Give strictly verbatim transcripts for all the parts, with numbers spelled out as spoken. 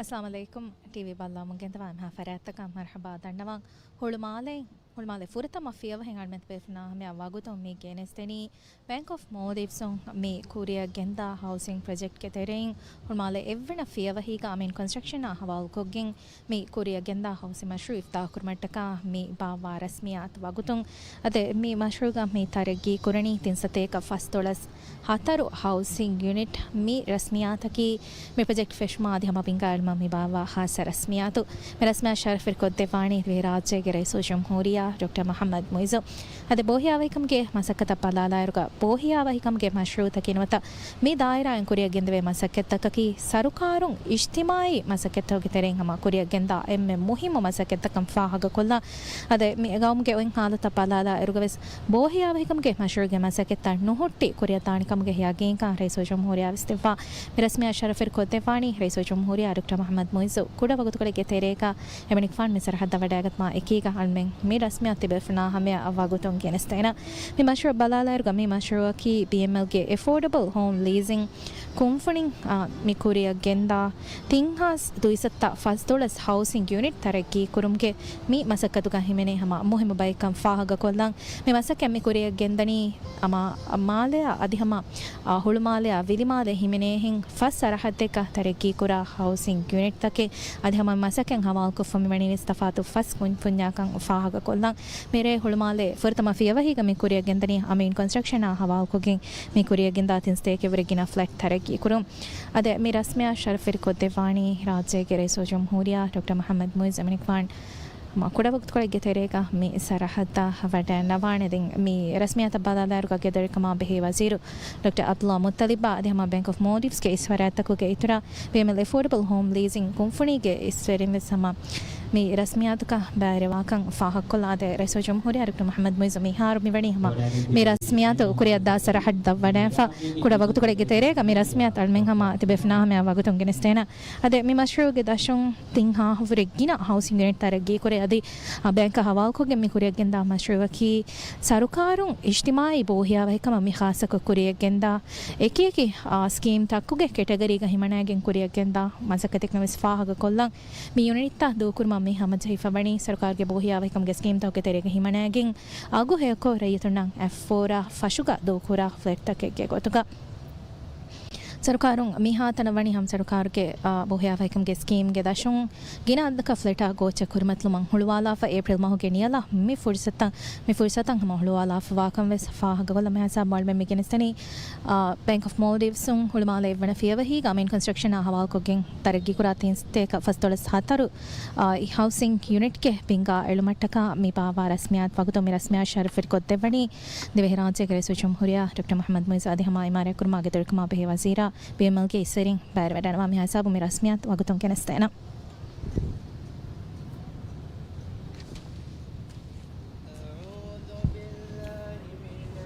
އައްސަލާމު ޢަލައިކުމް. ޓީވީ ބައްލަވަމުން ގެންދަވާ އެންމެހާ ފަރާތްތަކަށް މަރުޙަބާ ދަންނަވަން. ހުޅުމާލެ، ހުޅުމާލެ ފުރަތަމަ ފިޔަވަހެއް އަޅުމެން ބޭފުޅުންނާ ހަމަޔަށް ވަގުތުން މި ގެނެސްދެނީ ބޭންކް އޮފް މޯލްޑިވްސުން މި ކުރިއަށް ގެންދާ ހައުސިން ޕްރޮޖެކްޓްގެ ތެރެއިން ހުޅުމާލެ އެއްވަނަ ފިޔަވަހީގަ އަމީން ކޮންސްޓްރަކްޝަނާ ހަވާލުކޮށްގެން މި ކުރިއަށް ގެންދާ ހައުސިން މަޝްރޫޢު އިފްތިތާޙު ކުރުމަށްޓަކާ މި ބާއްވާ ރަސްމިއްޔާތު ވަގުތުން. އަދި މި މަޝްރޫޢުގަ މި ތަރައްގީ ކުރަނީ ތިން ސަތޭކަ ފަސްދޮޅަސް ހަތަރު ހައުސިން ޔުނިޓް. މި ރަސްމިއްޔާތަކީ މި ޕްރޮޖެކްޓް ފެށުމާ އަދި ހަމަ ބިންގާ އެޅުމަށް މި ބާއްވާ ޚާއްޞަ ރަސްމިއްޔާތު. މި ރަސްމިއްޔާ ޝަރަފުވެރިކޮށްދެއްވާނީ ދިވެހިރާއްޖޭގެ ރައީސުލްޖުމްހޫރިއްޔާ ޑޮކްޓަރ މުޙައްމަދު މުޢިއްޒު. އަދި ބޯހިޔާވަހިކަމުގެ މަސައްކަތަށް ބަލާލާއިރުގަ ބޯހިޔާވަހިކަމުގެ މަޝްރޫޢުތަކީ ނުވަތަ މި ދާއިރާއިން ކުރިއަށް ގެންދެވޭ މަސައްކަތްތަކަކީ ސަރުކާރުން އިޖްތިމާޢީ މަސައްކަތްތަކުގެ ތެރެއިން ހަމަ ކުރިއަށް ގެންދާ އެންމެ މުހިއްމު މަސައްކަތްތަކަށް ފާހަގަކޮށްލާ. އަދި މި ގައުމުގެ އޮތް ހާލަތަށް ބަލާލާ އިރުގަވެސް ބޯހިޔާވަހިކަމުގެ މަޝްރޫޢުގެ މަސައްކަތްތައް ނުހުއްޓި ކުރިއަށް ދާނެކަމުގެ ޔަގީންކަން ރައީސުލްޖުމްހޫރިއްޔާ ވިސްނިއްވާ. މި ރަސްމިއްޔާ ޝަރަފުވެރިކޮށްދެއްވާނީ ރައީސުލްޖުމްހޫރިއްޔާ ޑޮކްޓަރ މުޙައްމަދު މުޢިއްޒު. ރައީސުލްޖުމްހޫރިއްޔާ ޑޮކްޓަރ މުޙައްމަދު މުޢިއްޒު ކުޑަ ވަގުތުކޮޅެއްގެ ތެރޭގަ އެމަނިކުފާނު މި ސަރަހައްދަށް ވަޑައިގަތުމާ އެކީގަ އަޅުމެން މި ރަސްމިއްޔާ ތިބޭފުޅުންނާ ހަމަޔަށް ވަގުތުން ގެނެސްދޭނަން. މި މަޝްރޫޢު ބަލާލާއިރުގަ މި މަޝްރޫޢަކީ ބީއެމްއެލްގެ އެފޯޑަބަލް ހޯމް ލީޒިން ކުންފުނިން، އާ، މި ކުރިއަށް ގެންދާ ތިން ހާސް ދުއިސައްތަ ފަސްދޮޅަސް ހައުސިން ޔުނިޓް ތަރައްގީ ކުރުމުގެ މި މަސައްކަތުގަ ހިމެނޭ ހަމަ މުހިއްމު ބައެއްކަން ފާހަގަކޮށްލަން. މި މަސައްކަތް މި ކުރިއަށް ގެންދަނީ ހަމަ މާލެއާ އަދި ހަމަ، އާ، ހުޅުމާލެއާ ވިލިމާލެ ހިމެނޭހެން ފަސް ސަރަހައްދެއްގަ ތަރައްގީކުރާ ހައުސިން ޔުނިޓްތަކެއް. އަދި ހަމަ މަސައްކަތް ހަވާލުކޮށްފަ މިވަނީވެސް ތަފާތު ފަސް ކުންފުންޏާކަން ފާހަގަކޮށްލަން. މިރޭ ހުޅުމާލެ ފުރަތަމަ ފިޔަވަހީގަ މި ކުރިއަށް ގެންދަނީ އަމީން ކޮންސްޓްރަކްޝަނާ ހަވާލުކޮށްގެން މި ކުރިއަށް ގެންދާ ތިން ސަތޭކައަށްވުރެ ގިނަ ފްލެޓް ތަރައްގީ ކުރުން. އަދި މި ރަސްމިއްޔާ ޝަރަފުވެރިކޮށްދެއްވާނީ ރާއްޖޭގެ ރައީސުލްޖުމްހޫރިއްޔާ ޑޮކްޓަރ މުޙައްމަދު މުޢިއްޒު. އެމަނިކުފާނު މާ ކުޑަ ވަގުތުކޮޅެއްގެ ތެރޭގަ މި ސަރަހައްދަށް ވަޑައިންނަވާނެ. ދެން މި ރަސްމިއްޔާތައް ބަލާލާއިރުގަ ގެދޮރިކަމާ ބެހޭ ވަޒީރު ޑޮކްޓަރ ޢަބްދުﷲ މުއްޠަލިބާ އަދި ހަމަ ބޭންކް އޮފް މޯލްޑިވްސްގެ އިސްވަރާތްތަކުގެ އިތުރަށް ބީއެމްއެލް އެފޯޑަބަލް ހޯމް ލީޒިން ކުންފުނީގެ އިސްވެރިން ވެސް ހަމަ މި ރަސްމިއްޔާތަކަށް ބައިވެރިވާކަން ފާހަގަކޮށްލާ. އަދި ރައީސުލްޖުމްހޫރިއްޔާ ޑޮކްޓަރ މުޙައްމަދު މުޢިއްޒު މިހާރު މިވަނީ ހަމަ މި ރަސްމިއްޔާތު ކުރިއަށްދާ ސަރަހައްދަށް ވަޑައިފަ. ކުޑަ ވަގުތުކޮޅެއްގެ ތެރޭގަ މި ރަސްމިއްޔާތު އަޅުމެން ހަމަ ތިބޭފުނާ ހަމަޔަށް ވަގުތުން ގެނެސްދޭނަން. އަދި މި މަޝްރޫޢުގެ ދަށުން ތިން ހާހަށްވުރެ ގިނަ ހައުސިން ޔުނިޓް ތަރައްގީކުރޭ. އަދި ބޭންކަށް ހަވާލުކޮށްގެން މި ކުރިއަށްގެންދާ މަޝްރޫޢަކީ ސަރުކާރުން އިޖްތިމާޢީ ބޯހިޔާވަހިކަމަށް މި ޚާއްޞަކޮށް ކުރިއަށްގެންދާ އެކިއެކި، އާ، ސްކީމްތަކުގެ ކެޓަގަރީގަ ހިމަނައިގެން ކުރިއަށްގެންދާ މަސައްކަތެއްކަން ވެސް ފާހަގަކޮށްލަން. މި ޔުނިޓްތައް ދޫކުރުމަށް މި ހަމަޖެހިފަ ވަނީ ސަރުކާރުގެ ބޯހިޔާވަހިކަމުގެ ސްކީމްތަކުގެ ތެރޭގަ ހިމަނައިގެން އަގު ހެޔޮކޮށް ރައްޔިތުންނަށް އަށްފަހަރާ ފަށުގަ ދޫކުރާ ފްލެޓްތަކެއްގެ ގޮތުގަ. ސަރުކާރުން މިހާތަނަށް ވަނީ ހަމަ ސަރުކާރުގެ، އާ، ބޯހިޔާވަހިކަމުގެ ސްކީމްގެ ދަށުން ގިނަ އަދަދަކަށް ފްލެޓާ ގޯއްޗެއް ކުރިމަތިލުމަށް ހުޅުވާލާފަ. އޭޕްރިލް މަހުގެ ނިޔަލަށް މި ފުރުސަތަށް، މި ފުރުސަތަށް ހަމަ ހުޅުވާލާފަވާކަން ވެސް ފާހަގަކޮށްލަން. މިހިސާބުން އަޅުމެން މި ގެނެސްދެނީ، އާ، ބޭންކް އޮފް މޯލްޑިވްސުން ހުޅުމާލެ އެއްވަނަ ފިޔަވަހީގަ އަމީން ކޮންސްޓްރަކްޝަނާ ހަވާލުކޮށްގެން ތަރައްގީކުރާ ތިން ސަތޭކަ ފަސްދޮޅަސް ހަތަރު، އާ، ހައުސިން ޔުނިޓްގެ ބިންގާ އެޅުމަށްޓަކާ މި ބާއްވާ ރަސްމިއްޔާތު ވަގުތުން މި ރަސްމިއްޔާ ޝަރަފުވެރިކޮށްދެއްވަނީ ދިވެހިރާއްޖޭގެ ރައީސުލްޖުމްހޫރިއްޔާ ޑޮކްޓަރ މުޙައްމަދު މުޢިއްޒު އަދި ހަމަ އިމާރާތްކުރުމާ ގެދޮރިކަމާ ބެހޭ ވަޒީރާ ބީއެމްއެލްގެ އިސްވެރިން ބައިވެރިވެވަޑައިގަންނަވާ. މިހިސާބުން މި ރަސްމިއްޔާތު ވަގުތުން ގެނެސްދޭނަން.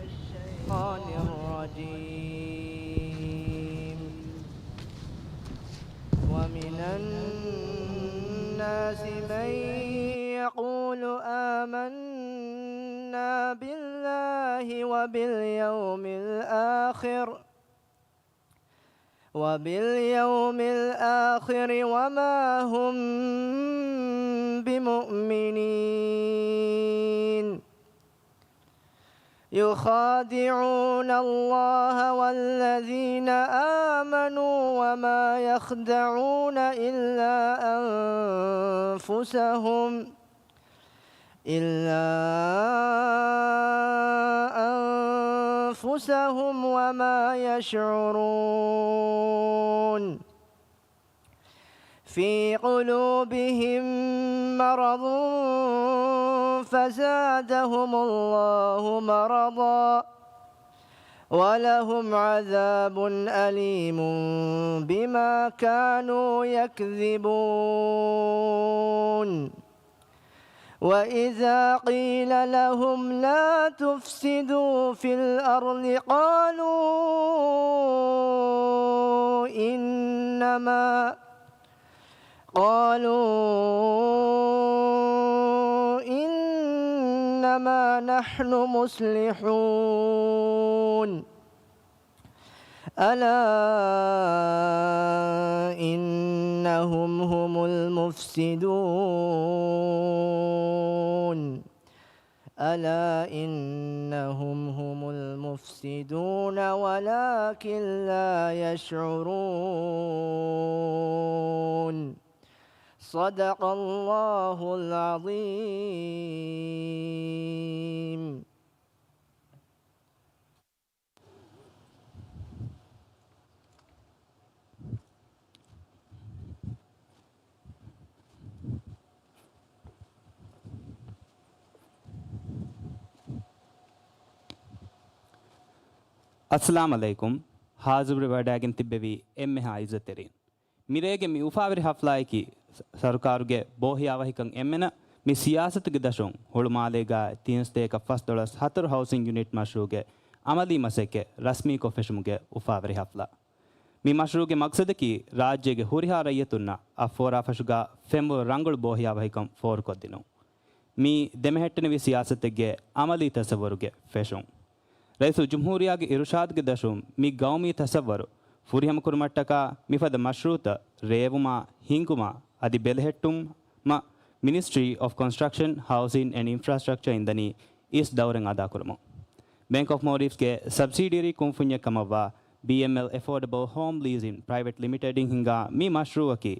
الشيطان الرجيم. ومن الناس من يقول آمنا بالله وباليوم الآخر، وباليوم الآخر وما هم بمؤمنين. يخادعون الله والذين آمنوا وما يخدعون إلا أنفسهم، إلا أنفسهم وما يشعرون. في قلوبهم مرض فزادهم الله مرضا ولهم عذاب أليم بما كانوا يكذبون. وإذا قيل لهم لا تفسدوا في الأرض قالوا إنما، قالوا إنما نحن مصلحون. ألا إنهم هم هم المفسدون. ألا إنهم هم المفسدون ولكن لا يشعرون. صدق الله العظيم. އައްސަލާމް ޢަލައިކުމް. ހާޒިރުވެވަޑައިގެން ތިއްބެވި އެންމެހާ ޢިއްޒަތްތެރިން. މިރޭގެ މި އުފާވެރި ޙަފްލާއަކީ ސަރުކާރުގެ ބޯހިޔާވަހިކަން އެންމެނަށް މި ސިޔާސަތުގެ ދަށުން ހުޅުމާލޭގާ ތިން ސަތޭކަ ފަސްދޮޅަސް ހަތަރު ހައުސިން ޔުނިޓް މަޝްރޫޢުގެ ޢަމަލީ މަސައްކަތް ރަސްމީކޮށް ފެށުމުގެ އުފާވެރި ޙަފްލާ. މި މަޝްރޫޢުގެ މަޤްޞަދަކީ ރާއްޖޭގެ ހުރިހާ ރައްޔިތުންނަށް އަށްފޯރާފަށުގާ ފެންވުރެ ރަނގަޅު ބޯހިޔާވަހިކަން ފޯރުކޮށްދިނުން. މީ ދެމެހެއްޓެނިވި ސިޔާސަތެއްގެ ޢަމަލީ ތަޞައްވަރުގެ ފެށުން. ރައީސުލްޖުމްހޫރިއްޔާގެ އިރުޝާދުގެ ދަށުން މި ގައުމީ ތަޞައްވަރު ފުރިހަމަކުރުމަށްޓަކާ މިފަދަ މަޝްރޫޢުތައް ރޭވުމާ، ހިންގުމާ އަދި ބެލެހެއްޓުމަށް މިނިސްޓްރީ އޮފް ކޮންސްޓްރަކްޝަން، ހައުސިން އެންޑް އިންފްރާސްޓްރަކްޗަރ އިންދަނީ އިސް ދައުރެއް އަދާކުރުމުން. ބޭންކް އޮފް މޯލްޑިވްސްގެ ސަބްސިޑިއަރީ ކުންފުންޏެއް ކަމަށްވާ ބީއެމްއެލް އެފޯޑަބަލް ހޯމް ލީޒިން ޕްރައިވެޓް ލިމިޓެޑިން ހިންގާ މި މަޝްރޫޢަކީ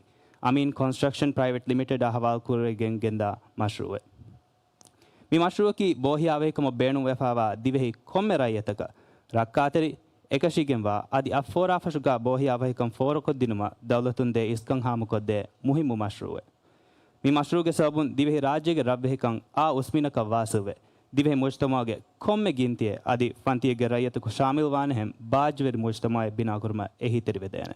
އަމީން ކޮންސްޓްރަކްޝަން ޕްރައިވެޓް ލިމިޓެޑާ ހަވާލުކުރެވިގެން ގެންދާ މަޝްރޫޢެއް. މި މަޝްރޫޢަކީ ބޯހިޔާވަހިކަމަށް ބޭނުންވެފައިވާ ދިވެހި ކޮންމެ ރައްޔިތަކަށް ރައްކާތެރި އެކަށީގެންވާ އަދި އަށްފޯރާފަށުގާ ބޯހިޔާވަހިކަން ފޯރުކޮށްދިނުމަށް ދައުލަތުން ދޭ އިސްކަން ހާމަކޮށްދޭ މުހިއްމު މަޝްރޫޢެއް. މި މަޝްރޫޢުގެ ސަބަބުން ދިވެހި ރާއްޖޭގެ ރަށްވެހިކަން އާ އުސްމިނަކަށް ވާސިލްވެ، ދިވެހި މުޖްތަމަޢުގެ ކޮންމެ ގިންތިއެއް އަދި ފަންތިއެއްގެ ރައްޔިތަކު ޝާމިލްވާނެހެން ބާއްޖަވެރި މުޖްތަމަޢެއް ބިނާކުރުމަށް އެހީތެރިވެދޭނެ.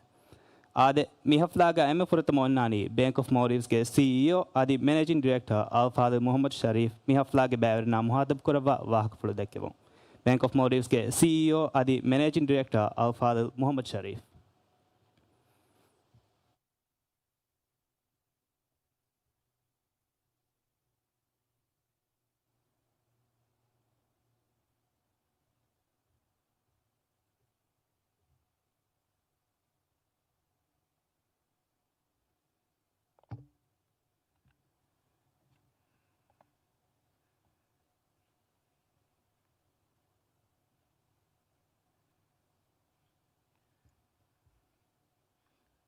އާދެ، މި ޙަފްލާގަ އެންމެ ފުރަތަމަ އޮންނާނީ ބޭންކް އޮފް މޯލްޑިވްސްގެ ސީއީއޯ އަދި މެނޭޖިން ޑިރެކްޓަރ އަލްފާޟިލް މުޙައްމަދު ޝަރީފް މި ޙަފްލާގެ ބައިވެރިންނާ މުޚާޠަބު ކުރައްވާ ވާހަކަފުޅު ދެއްކެވުން. ބޭންކް އޮފް މޯލްޑިވްސްގެ ސީއީއޯ އަދި މެނޭޖިން ޑިރެކްޓަރ އަލްފާޟިލް މުޙައްމަދު ޝަރީފް.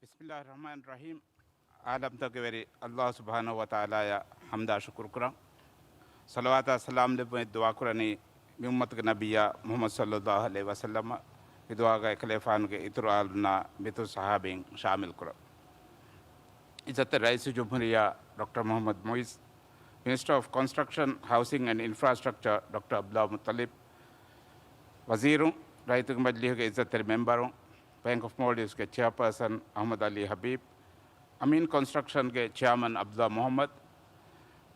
ބިސްމިއްލާހި ރަޙްމާނި ރަޙީމް. ޢާލަމްތަކުގެ ވެރި ﷲ ސުބްޙާނަހޫ ވަތަޢާލާއަށް ޙަމްދާ ޝުކުރު ކުރަން. ޞަލަވާތާ ސަލާމް ލެއްވުން ދުޢާ ކުރަނީ މި އުއްމަތުގެ ނަބިއްޔާ މުޙައްމަދު ޞައްލައްލާހު ޢަލައިހި ވަސައްލަމަ، މި ދުޢާގަ އެކަލޭފާނުގެ އިތުރު އާލުންނާ މިތު ޞަޙާބީން ޝާމިލް ކުރަން. އިއްޒަތްތެރި ރައީސުލްޖުމްހޫރިއްޔާ ޑޮކްޓަރ މުޙައްމަދު މުޢިއްޒު، މިނިސްޓަރ އޮފް ކޮންސްޓްރަކްޝަން، ހައުސިން އެންޑް އިންފްރާސްޓްރަކްޗަރ ޑޮކްޓަރ ޢަބްދުﷲ މުއްޠަލިބް، ވަޒީރުން، ރައްޔިތުންގެ މަޖިލީހުގެ އިއްޒަތްތެރި މެމްބަރުން، ބޭންކް އޮފް މޯލްޑިވްސްގެ ޗެއާޕާސަން އަޙްމަދު ޢަލީ ޙަބީބް، އަމީން ކޮންސްޓްރަކްޝަންގެ ޗެއާމަން ޢަބްދުﷲ މުޙައްމަދު،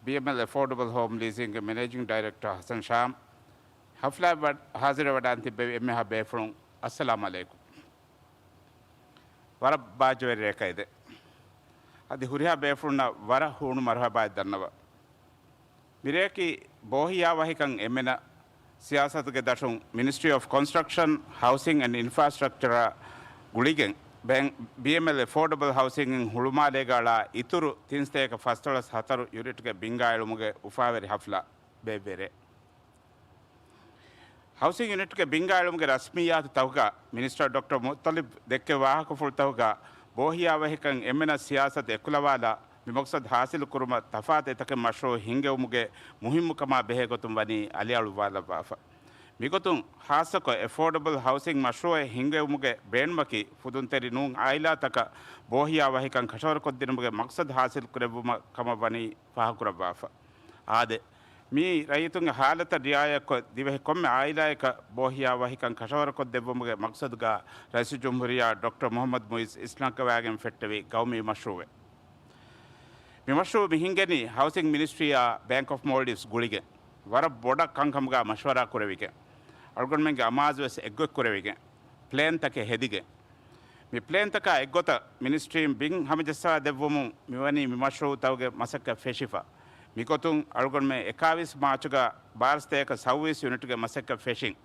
ބީއެމްއެލް އެފޯޑަބަލް ހޯމް ލީޒިންގެ މެނޭޖިންގ ޑައިރެކްޓަރ ޙަސަން ޝާމް، ޙަފްލާއަށް ވަޑް-، ޙާޟިރުވެވަޑައިގެން ތިއްބެވި އެންމެހާ ބޭފުޅުން، އައްސަލާމް ޢަލައިކުމް. ވަރަށް ބާއްޖަވެރި ރެއަކަށް އެދެން. އަދި ހުރިހާ ބޭފުޅުންނަށް ވަރަށް ހޫނު މަރުޙަބާއެއް ދަންނަވަން. މިރެއަކީ ބޯހިޔާވަހިކަން އެންމެނަށް ސިޔާސަތުގެ ދަށުން މިނިސްޓްރީ އޮފް ކޮންސްޓްރަކްޝަން، ހައުސިން އެންޑް އިންފްރާސްޓްރަކްޗަރާ ގުޅިގެން ބޭން-، ބީއެމްއެލް އެފޯޑަބަލް ހައުސިންއިން ހުޅުމާލޭގަ އަޅާ އިތުރު ތިން ސަތޭކަ ފަސްދޮޅަސް ހަތަރު ޔުނިޓްގެ ބިންގާއެޅުމުގެ އުފާވެރި ޙަފްލާ ބޭއްވި ރޭ. ހައުސިން ޔުނިޓްގެ ބިންގާއެޅުމުގެ ރަސްމިއްޔާތުތަކުގަ މިނިސްޓަރ ޑޮކްޓަރ މުއްޠަލިބް ދެއްކެވި ވާހަކަފުޅުތަކުގަ ބޯހިޔާވަހިކަން އެންމެނަށް ސިޔާސަތު އެކުލަވާލާ މި މަޤްޞަދު ޙާޞިލު ކުރުމަށް ތަފާތު އެތަކެއް މަޝްރޫޢު ހިންގެވުމުގެ މުހިއްމުކަމާ ބެހޭގޮތުން ވަނީ އަލިއަޅުއްވާލައްވާފަ. މިގޮތުން ޚާއްޞަކޮށް އެފޯޑަބަލް ހައުސިން މަޝްރޫޢެއް ހިންގެވުމުގެ ބޭނުމަކީ ފުދުންތެރި ނޫން ޢާއިލާތަކަށް ބޯހިޔާވަހިކަން ކަށަވަރުކޮށްދިނުމުގެ މަޤްޞަދު ޙާޞިލުކުރެއްވުމަށް ކަމަށް ވަނީ ފާހަގަކުރައްވާފަ. އާދެ، މިއީ ރައްޔިތުންގެ ޙާލަތަށް ރިޢާޔަތްކޮށް، ދިވެހި ކޮންމެ ޢާއިލާއަކަށް ބޯހިޔާވަހިކަން ކަށަވަރުކޮށްދެއްވުމުގެ މަޤްޞަދުގަ ރައީސުލްޖުމްހޫރިއްޔާ ޑޮކްޓަރ މުޙައްމަދު މުޢިއްޒު އިސްނަންކަވައިގެން ފެއްޓެވި ގައުމީ މަޝްރޫޢެއް. މި މަޝްރޫޢު މި ހިންގެނީ ހައުސިން މިނިސްޓްރީއާ ބޭންކް އޮފް މޯލްޑިވްސް ގުޅިގެން، ވަރަށް ބޮޑަށް ކަންކަމުގަ މަޝްވަރާ ކުރެވިގެން، އަޅުގަނޑުމެންގެ އަމާޒުވެސް އެއްގޮތްކުރެވިގެން، ޕްލޭންތަކެއް ހެދިގެން، މި ޕްލޭންތަކާ އެއްގޮތަށް މިނިސްޓްރީން ބިން ހަމަޖައްސާ ދެއްވުމުން މިވަނީ މި މަޝްރޫޢުތަކުގެ މަސައްކަތް ފެށިފަ. މިގޮތުން އަޅުގަނޑުމެން އެކާވީސް މާޗުގަ ބާރަ ސަތޭކަ ސައުވީސް ޔުނިޓުގެ މަސައްކަތް ފެށިން،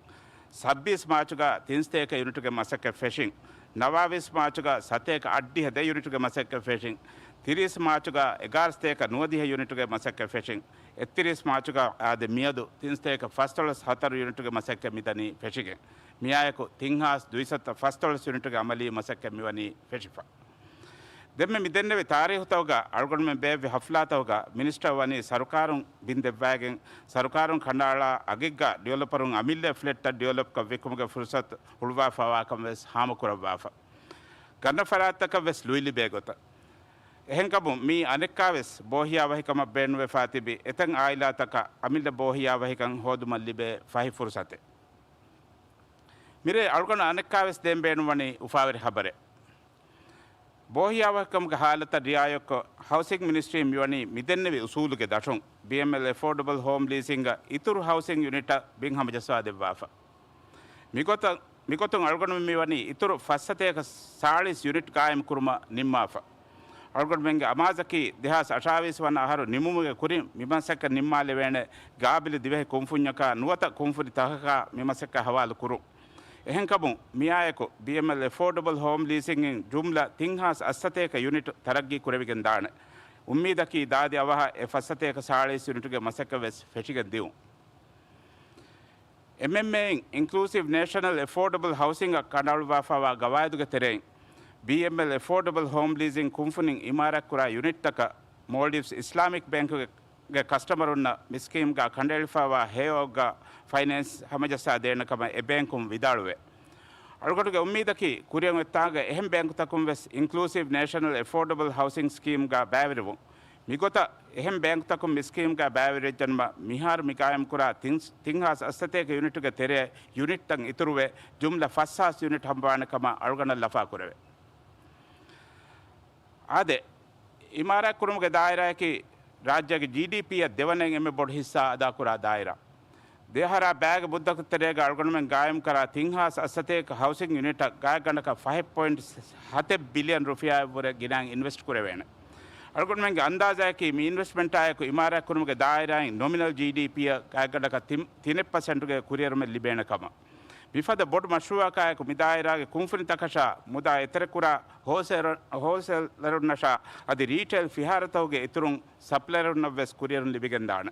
ސައްބީސް މާޗުގަ ތިން ސަތޭކަ ޔުނިޓުގެ މަސައްކަތް ފެށިން، ނަވާވީސް މާޗުގަ ސަތޭކަ އަށްޑިހަ ދެ ޔުނިޓުގެ މަސައްކަތް ފެށިން، ތިރީސް މާޗުގަ އެގާރަ ސަތޭކަ ނުވަދިހަ ޔުނިޓުގެ މަސައްކަތް ފެށިން، އެއްތިރީސް މާޗުގަ އާދެ މިއަދު ތިން ސަތޭކަ ފަސްދޮޅަސް ހަތަރު ޔުނިޓުގެ މަސައްކަތް މިދަނީ ފެށިގެން، މިއާއެކު ތިން ހާސް ދުއިސައްތަ ފަސްދޮޅަސް ޔުނިޓުގެ އަމަލީ މަސައްކަތް މިވަނީ ފެށިފަ. ދެންމެ މިދެންނެވި ތާރީހުތަކުގަ އަޅުގަނޑުމެން ބޭއްވި ހަފްލާތަކުގަ މިނިސްޓަރ ވަނީ ސަރުކާރުން ބިން ދެއްވައިގެން، ސަރުކާރުން ކަނޑައަޅާ އަގެއްގަ ޑިވެލޮޕަރުން އަމިއްލަ ފްލެޓްތައް ޑިވެލޮޕްކޮށް ވިކުމުގެ ފުރުސަތު ހުޅުވާފަވާކަން ވެސް ހާމަކުރައްވާފަ. ގަންނަ ފަރާތްތަކަށް ވެސް ލުއި ލިބޭ ގޮތަށް. އެހެންކަމުން މީ އަނެއްކާވެސް ބޯހިޔާވަހިކަމަށް ބޭނުންވެފާ ތިބި އެތައް އާއިލާތަކަށް އަމިއްލަ ބޯހިޔާވަހިކަން ހޯދުމަށް ލިބޭ ފަހި ފުރުސަތެއް. މިރޭ އަޅުގަނޑު އަނެއްކާވެސް ދޭން ބޭނުންވަނީ އުފާވެރި ހަބަރެއް. ބޯހިޔާވަހިކަމުގެ ހާލަތަށް ރިއާޔަތްކޮށް، ހައުސިން މިނިސްޓްރީން މިވަނީ މިދެންނެވި އުސޫލުގެ ދަށުން، ބީއެމްއެލް އެފޯޑަބަލް ހޯމް ލީސިންގ އިތުރު ހައުސިން ޔުނިޓަށް ބިން ހަމަޖައްސާދެއްވާފަ. މިގޮތަށް، މިގޮތުން އަޅުގަނޑުމެން މިވަނީ އިތުރު ފަސްސަތޭކަ ސާޅީސް ޔުނިޓް ގާއިމް ކުރުމަށް ނިންމާފަ. އަޅުގަނޑުމެންގެ އަމާޒަކީ، ދެހާސް އަށާވީސް ވަނަ އަހަރު ނިމުމުގެ ކުރިން މިމަސައްކަތް ނިންމާލެވޭނެ ގާބިލު ދިވެހި ކުންފުންޏަކާ ނުވަތަ ކުންފުނި ތަކަކާ މިމަސައްކަތް ހަވާލު ކުރުން. އެހެންކަމުން، މިއާއެކު ބީއެމްއެލް އެފޯޑަބަލް ހޯމް ލީސިންއިން ޖުމްލަ ތިން ހާސް އަށްސަތޭކަ ޔުނިޓް ތަރައްގީ ކުރެވިގެން ދާނެ. އުއްމީދަކީ، ދާދި އަވަހަށް އެ ފަސްސަތޭކަ ސާޅީސް ޔުނިޓުގެ މަސައްކަތް ވެސް ފެށިގެން ދިއުން. އެމްއެމްއޭއިން އިންކްލޫސިވް ނޭޝަނަލް އެފޯޑަބަލް ހައުސިންއަށް ކަނޑައަޅުއްވާފައިވާ ގަވާއިދުގެ ތެރެއިން، ބީއެމްއެލް އެފޯޑަބަލް ހޯމް ލީސިން ކުންފުނިން އިމާރާތްކުރާ ޔުނިޓްތަކަށް މޯލްޑިވްސް އިސްލާމިކް ބޭންކުގެ ގެ ކަސްޓަމަރުންނަށް މި ސްކީމްގަ ކަނޑައެޅިފައިވާ ހެޔޮއަށްގަ ފައިނޭންސް ހަމަޖައްސާ ދޭނެ ކަމަށް އެ ބޭންކުން ވިދާޅުވޭ. އަޅުގަނޑުގެ އުއްމީދަކީ، ކުރިއަށް އޮތްތާނގަ އެހެން ބޭންކުތަކުން ވެސް އިންކްލޫސިވް ނޭޝަނަލް އެފޯޑަބަލް ހައުސިން ސްކީމްގަ ބައިވެރިވުން. މިގޮތަށް އެހެން ބޭންކުތަކުން މި ސްކީމްގަ ބައިވެރިވެއްޖެނަމަ، މިހާރު މި ގާއިމްކުރާ ތިން، ތިން ހާސް އަށްސަތޭކަ ޔުނިޓުގެ ތެރެއަށް ޔުނިޓްތައް އިތުރުވެ، ޖުމްލަ ފަސް ހާސް ޔުނިޓް ހަމަވާނެ ކަމަށް އަޅުގަނޑަށް ލަފާކުރެވޭ. އާދެ، އިމާރާތްކުރުމުގެ ދާއިރާއަކީ ރާއްޖޭގެ ޖީޑީޕީއަށް ދެވަނައިން އެންމެ ބޮޑު ހިއްސާ އަދާކުރާ ދާއިރާ. ދެއަހަރާ ބައިގެ މުއްދަތު ތެރޭގަ އަޅުގަނޑުމެން ގާއިމްކަރާ ތިން ހާސް އަށްސަތޭކަ ހައުސިން ޔުނިޓަށް ގާތްގަނޑަކަށް ފަހެއް ޕޮއިންޓް ހަތެއް ބިލިއަން ރުފިޔާއެއްވުރެ ގިނައިން އިންވެސްޓް ކުރެވޭނެ. އަޅުގަނޑުމެންގެ އަންދާޒައަކީ މި އިންވެސްޓްމަންޓާއެކު އިމާރާތްކުރުމުގެ ދާއިރާއިން ނޮމިނަލް ޖީޑީޕީއަށް ގާތްގަނޑަކަށް ތިން، ތިނެއް ޕަސެންޓުގެ ކުރިއެރުމެއް ލިބޭނެ ކަމަށް. މިފަދަ ބޮޑު މަޝްރޫއަކާއެކު މި ދާއިރާގެ ކުންފުނިތަކަށާ މުދާ އެތެރެކުރާ ހޯލްސޭލަރ، ހޯލްސޭލަރުންނަށާ އަދި ރީޓެއިލް ފިހާރަތަކުގެ އިތުރުން ސަޕްލަޔަރުންނަށްވެސް ކުރިއެރުން ލިބިގެންދާނެ.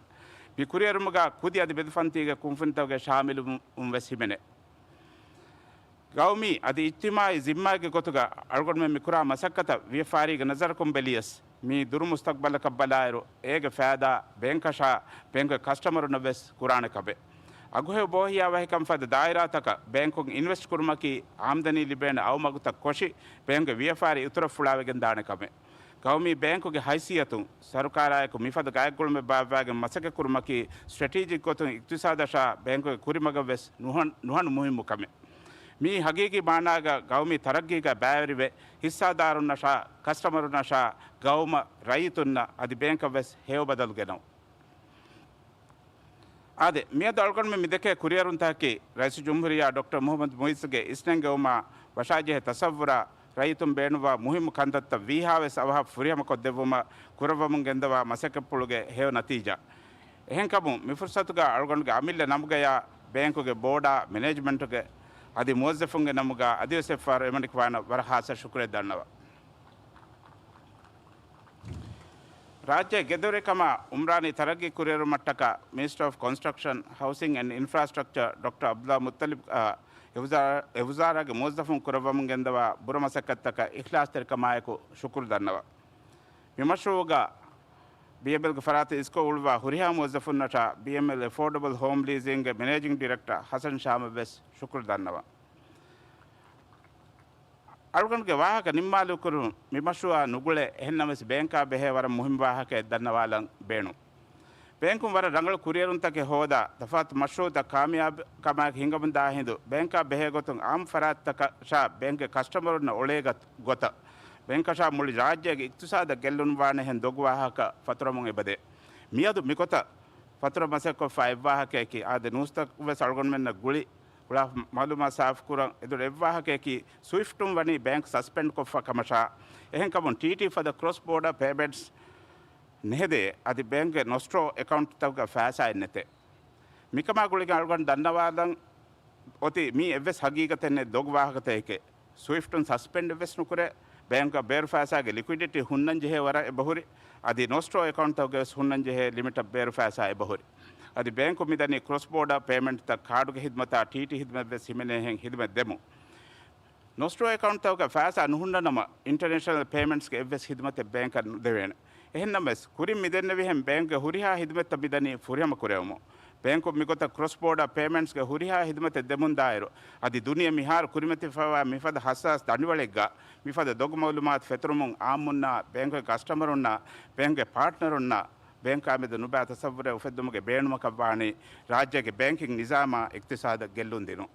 މި ކުރިއެރުމުގަ ކުދި އަދި މެދުފަންތީގެ ކުންފުނިތަކުގެ ޝާމިލުވުން ވެސް ހިމެނޭ. ގައުމީ އަދި އިޖްތިމާއީ ޒިންމާގެ ގޮތުގަ އަޅުގަނޑުމެން މިކުރާ މަސައްކަތަށް ވިޔަފާރީގެ ނަޒަރަކުން ބެލިޔަސް، މީ ދުރު މުސްތަގްބަލަކަށް ބަލާއިރު، އޭގެ ފައިދާ ބޭންކަށާ ބޭންކުގެ ކަސްޓަމަރުންނަށް ވެސް ކުރާނެ ކަމެއް. އަގުހެޔޮ ބޯހިޔާވަހިކަން ފަދަ ދާއިރާތަކަށް ބޭންކުން އިންވެސްޓް ކުރުމަކީ، އާމްދަނީ ލިބޭނެ އައުމަގުތައް ކޮށި، ބޭންކުގެ ވިޔަފާރި އިތުރަށް ފުޅާވެގެން ދާނެ ކަމެއް. ގައުމީ ބޭންކުގެ ހައިސިއްޔަތުން ސަރުކާރާއެކު މިފަދަ ގާތްގުޅުމެއް ބާއްވާގެން މަސައްކަތް ކުރުމަކީ، ސްޓްރެޓީޖިކް ގޮތުން އިޤްތިޞާދަށާ ބޭންކުގެ ކުރިމަގަށް ވެސް ނުހަން، ނުހަނު މުހިއްމު ކަމެއް. މީ ހަގީގީ މާނާގަ ގައުމީ ތަރައްގީގަ ބައިވެރިވެ، ހިއްސާދާރުންނަށާ، ކަސްޓަމަރުންނަށާ، ގައުމަށް، ރައްޔިތުންނަށް އަދި ބޭންކަށް ވެސް ހެޔޮ ބަދަލު ގެނައު. އާދެ، މިއަދު އަޅުގަނޑުމެން މިދެކޭ ކުރިއަރުންތަކަކީ، ރައީސުލްޖުމްހޫރިއްޔާ ޑޮކްޓަރ މުޙައްމަދު މުޢިއްޒުގެ އިސްނެންގެވުމާ ވަށާޖެހޭ ތަޞައްވުރާ، ރައްޔިތުން ބޭނުންވާ މުހިއްމު ކަންތައްތައް ވީހާވެސް އަވަހަށް ފުރިހަމަކޮށްދެއްވުމަށް ކުރައްވަމުން ގެންދަވާ މަސައްކަތްޕުޅުގެ ހެޔޮ ނަތީޖާ. އެހެންކަމުން، މި ފުރުޞަތުގަ އަޅުގަނޑުގެ އަމިއްލަ ނަމުގަޔާ، ބޭންކުގެ ބޯޑާ، މެނޭޖްމަންޓުގެ އަދި މުވައްޒަފުންގެ ނަމުގަ އަދިވެސް އެއްފަހަރު އެމަނިކުފާނަށް ވަރަށް ޚާއްޞަ ޝުކުރެއް ދަންނަވަން. ރާއްޖޭ ގެދޮރެއް ކަމަށް އުމްރާނީ ތަރައްގީ ކުރިއެރުމަށްޓަކާ މިނިސްޓަރ އޮފް ކޮންސްޓްރަކްޝަން، ހައުސިން އެންޑް އިންފްރާސްޓްރަކްޗަރ ޑޮކްޓަރ ޢަބްދުﷲ މުއްޠަލިބް، އާ، އެ ވުޒާރާ، އެ ވުޒާރާގެ މުވައްޒަފުން ކުރައްވަމުން ގެންދަވާ ބުރަ މަސައްކަތްތަކަށް އިޚްލާޞްތެރިކަމާއެކު ޝުކުރު ދަންނަވަން. މި މަޝްރޫޢުގަ ބީއެމްއެލްގެ ފަރާތުން އިސްކޮށް އުޅުއްވާ ހުރިހާ މުވައްޒަފުންނަށާ ބީއެމްއެލް އެފޯޑަބަލް ހޯމް ލީސިންގގެ މެނޭޖިންގް ޑިރެކްޓަރ ޙަސަން ޝާމަށް ވެސް ޝުކުރު ދަންނަވަން. އަޅުގަނޑުގެ ވާހަކަ ނިންމާލުކުރުން މި މަޝްރޫޢާ ނުގުޅޭ، އެހެންނަމަވެސް ބޭންކާ ބެހޭ ވަރަށް މުހިންމު ވާހަކައެއް ދަންނަވާލަން ބޭނުން. ބޭންކުން ވަރަށް ރަނގަޅު ކުރިއެރުންތަކެއް ހޯދާ، ތަފާތު މަޝްރޫޢުތައް ކާމިޔާބު ކަމާއެކު ހިނގަމުންދާ ހިނދު، ބޭންކާ ބެހޭ ގޮތުން އާއްމު ފަރާތްތަކަށާ ބޭންކުގެ ކަސްޓަމަރުންނަށް އޮޅޭ ގޮތަށް، ބޭންކަށާ މުޅި ރާއްޖޭގެ އިޤްތިޞާދަށް ގެއްލުންވާނެހެން ދޮގު ވާހަކަ ފަތުރަމުން އެބަދޭ. މިއަދު މިގޮތަށް ފަތުރަ މަސައްކޮށްފަ އެއްވާހަކަޔަކީ، އާދެ، ނޫސްތައް ވެސް އަޅުގަނޑުމެންނަށް ގުޅި އުޅާ މައުލޫމާތު ސާފުކުރަން އެދުރު އެއްވާހަކަޔަކީ، ސުއިފްޓުން ވަނީ ބޭންކް ސަސްޕެންޑް ކޮށްފަ ކަމަށާ، އެހެންކަމުން ޓީޓީ ފަދަ ކްރޮސް ބޯޑަ ޕޭމެންޓްސް ނެހެދޭ، އަދި ބޭންކްގެ ނޮސްޓްރޯ އެކައުންޓްތަކުގަ ފައިސާއެއް ނެތޭ. މިކަމާ ގުޅިގެން އަޅުގަނޑު ދަންނަވާލަން އޮތީ މީ އެއްވެސް ހަގީގަތެއް ނެތް ދޮގު ވާހަކަތަކެކޭ. ސުއިފްޓުން ސަސްޕެންޑް ވެސް ނުކުރޭ. ބޭންކަށް ބޭރު ފައިސާގެ ލިކުއިޑިޓީ ހުންނަން ޖެހޭ ވަރަށް އެބަހުރި. އަދި ނޮސްޓްރޯ އެކައުންޓްތަކުގެ ވެސް ހުންނަން ޖެހޭ ލިމިޓަށް ބޭރު ފައިސާ އެބަހުރި. އަދި ބޭންކުން މިދަނީ ކްރޮސް ބޯޑާ ޕޭމެންޓްތައް، ކާޑުގެ ހިދުމަތާ ޓީޓީ ހިދުމަތް ވެސް ހިމެނޭހެން ހިދުމަތް ދެމުން. ނޮސްޓްރޯ އެކައުންޓްތަކުގަ ފައިސާ ނުހުންނަ ނަމަ، އިންޓަރނޭޝަނަލް ޕޭމެންޓްސްގެ އެއްވެސް ހިދުމަތެއް ބޭންކަށް ނުދެވޭނެ. އެހެންނަމަވެސް، ކުރިން މިދެންނެވިހެން ބޭންކްގެ ހުރިހާ ހިދުމަތްތައް މިދަނީ ފުރިހަމަ ކުރެވުމުން. ބޭންކުން މިގޮތަށް ކްރޮސް ބޯޑާ ޕޭމެންޓްސްގެ ހުރިހާ ހިދުމަތެއް ދެމުންދާއިރު، އަދި ދުނިޔެ މިހާރު ކުރިމަތިވެފައިވާ މިފަދަ ހައްސާސް ދަނޑިވަޅެއްގަ، މިފަދަ ދޮގު މައުލޫމާތު ފެތުރުމުން އާއްމުންނާ، ބޭންކުގެ ކަސްޓަމަރުންނާ، ބޭންކުގެ ޕާޓްނަރުންނާ، ބޭންކާ މެދު ނުބައި ތަސައްވުރެއް އުފެއްދުމުގެ ބޭނުމަކަށްވާނީ، ރާއްޖޭގެ ބޭންކިން ނިޒާމާ އިޤްތިޞާދަށް ގެއްލުން ދިނުން.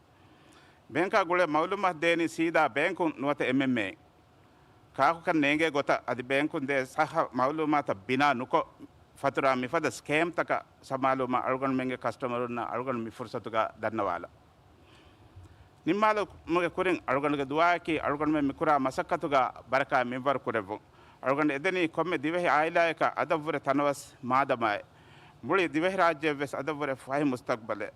ބޭންކާ ގުޅޭ މައުލޫމާތު ދޭނީ ސީދާ ބޭންކުން ނުވަތަ އެމްއެމްއޭ. ކާކުކަން ނޭނގޭ ގޮތަށް އަދި ބޭންކުން ދޭ ޞައްޙަ މައުލޫމާތަށް ބިނާ ނުކޮށް، ފަތުރާ މިފަދަ ސްކޭމްތަކަށް ސަމާލުވުމަށް އަޅުގަނޑުމެންގެ ކަސްޓަމަރުންނަށް އަޅުގަނޑު މި ފުރުޞަތުގަ ދަންނަވާލަން. ނިންމާލުމުގެ ކުރިން އަޅުގަނޑުގެ ދުޢާއަކީ އަޅުގަނޑުމެން މިކުރާ މަސައްކަތުގަ ބަރަކާތް މިންވަރު ކުރެއްވުން. އަޅުގަނޑު އެދެނީ ކޮންމެ ދިވެހި އާއިލާއަކަށް އަދަށްވުރެ ތަނަވަސް މާދަމާއެއް. މުޅި ދިވެހިރާއްޖެއަށްވެސް އަދަށްވުރެ ފަހި މުސްތަޤްބަލެއް.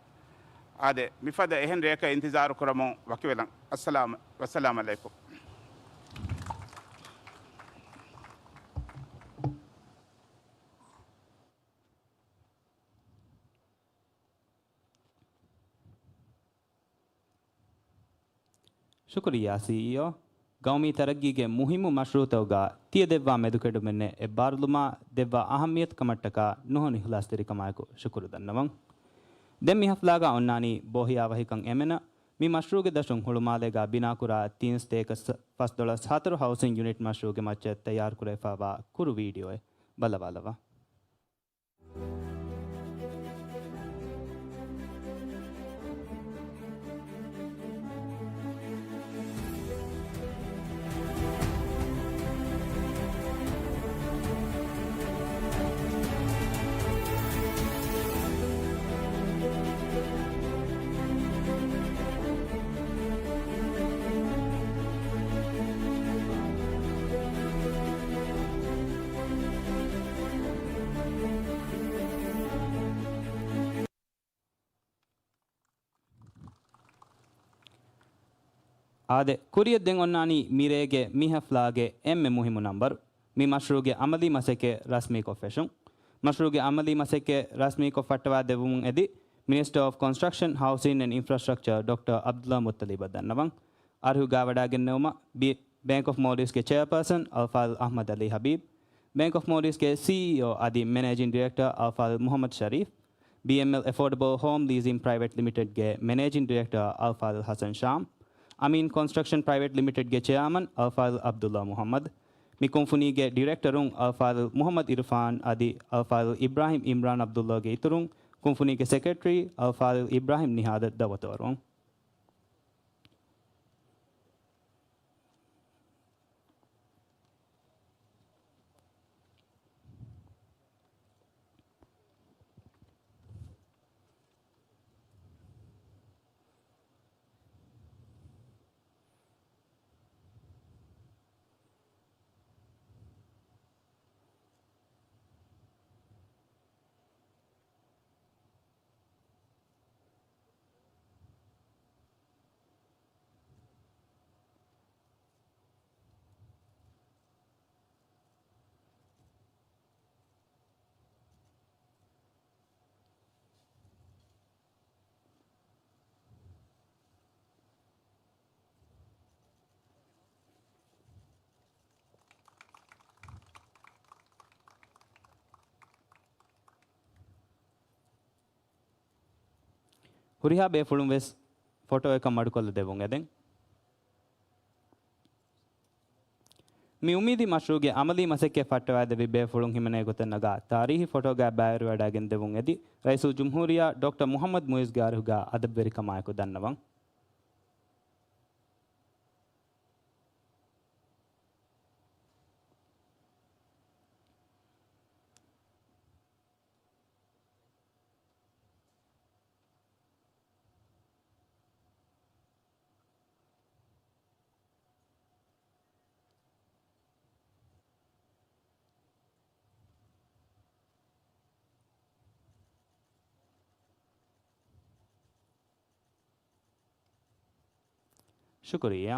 އާދެ، މިފަދަ އެހެން ރެއަކަށް އިންތިޒާރު ކުރަމުން ވަކިވެލަން. އައްސަލާމް، ވައްސަލާމް ޢަލައިކުމް. ޝުކުރިއްޔާ ސީއީއޯ. ގައުމީ ތަރައްގީގެ މުހިއްމު މަޝްރޫޢުތަކުގަ ތިޔަ ދެއްވާ މެދުކެޑުމެއްނެއް އެއްބާރުލުމާ ދެއްވާ އަހައްމިޔަތު ކަމަށްޓަކާ ނުހަނު އިޚްލާޞްތެރިކަމާއެކު ޝުކުރު ދަންނަވަން. ދެން މި ހަފްލާގަ އޮންނާނީ ބޯހިޔާވަހިކަން އެމެނަށް މި މަޝްރޫޢުގެ ދަށުން ހުޅުމާލޭގަ ބިނާކުރާ ތިން ސަތޭކަ ފަސްދޮޅަސް ހަތަރު ހައުސިން ޔުނިޓް މަޝްރޫޢުގެ މައްޗަށް ތައްޔާރުކުރެވިފައިވާ ކުރު ވީޑިއޯއެއް ބަލަވާލައްވާ. އާދެ، ކުރިއަށް ދެން އޮންނާނީ މިރޭގެ މި ހަފްލާގެ އެންމެ މުހިއްމު ނަންބަރު. މި މަޝްރޫޢުގެ އަމަލީ މަސައްކަތް ރަސްމީކޮށް ފެށުން. މަޝްރޫޢުގެ އަމަލީ މަސައްކަތް ރަސްމީކޮށް ފައްޓަވާ ދެއްވުމުން އެދި، މިނިސްޓަރ އޮފް ކޮންސްޓްރަކްޝަން، ހައުސިން އެންޑް އިންފްރާސްޓްރަކްޗަރ ޑޮކްޓަރ ޢަބްދުﷲ މުއްޠަލިބަށް ދަންނަވަން. އަރިހުގަ ވަޑައިގެންނެވުމަށް ބި-، ބޭންކް އޮފް މޯލްޑިވްސްގެ ޗެއާޕާސަން އަލްފާޟިލް އަޙްމަދު ޢަލީ ޙަބީބް، ބޭންކް އޮފް މޯލްޑިވްސްގެ ސީއީއޯ އަދި މެނޭޖިން ޑިރެކްޓަރ އަލްފާޟިލް މުޙައްމަދު ޝަރީފް، ބީއެމްއެލް އެފޯޑަބަލް ހޯމް ލީޒިން ޕްރައިވެޓް ލިމިޓެޑްގެ މެނޭޖިން ޑިރެކްޓަރ އަލްފާޟިލް ޙަސަން ޝާމް، އަމީން ކޮންސްޓްރަކްޝަން ޕްރައިވެޓް ލިމިޓެޑްގެ ޗެއާމަން އަލްފާޟިލް ޢަބްދުﷲ މުޙައްމަދު، މި ކުންފުނީގެ ޑިރެކްޓަރުން އަލްފާޟިލް މުޙައްމަދު ޢިރުފާން އަދި އަލްފާޟިލް އިބްރާހީމް ޢިމްރާން ޢަބްދުﷲގެ އިތުރުން، ކުންފުނީގެ ސެކްރެޓަރީ އަލްފާޟިލް އިބްރާހީމް ނިހާދަށް ދަޢުވަތު އަރުވަން. ހުރިހާ ބޭފުޅުން ވެސް ފޮޓޯއަކަށް މަޑުކޮށްލަ ދެއްވުން އެދެން. މި އުއްމީދީ މަޝްރޫޢުގެ އަމަލީ މަސައްކަތް ފައްޓަވައިދެއްވި ބޭފުޅުން ހިމެނޭ ގޮތަށް ނަގާ ތާރީހީ ފޮޓޯގައި ބައިވެރިވަޑައިގެން ދެއްވުން އެދި، ރައީސުލްޖުމްހޫރިއްޔާ ޑޮކްޓަރ މުޙައްމަދު މުޢިއްޒުގެ އަރިހުގަ އަދަބުވެރިކަމާއެކު ދަންނަވަން. ޝުކުރިއްޔާ.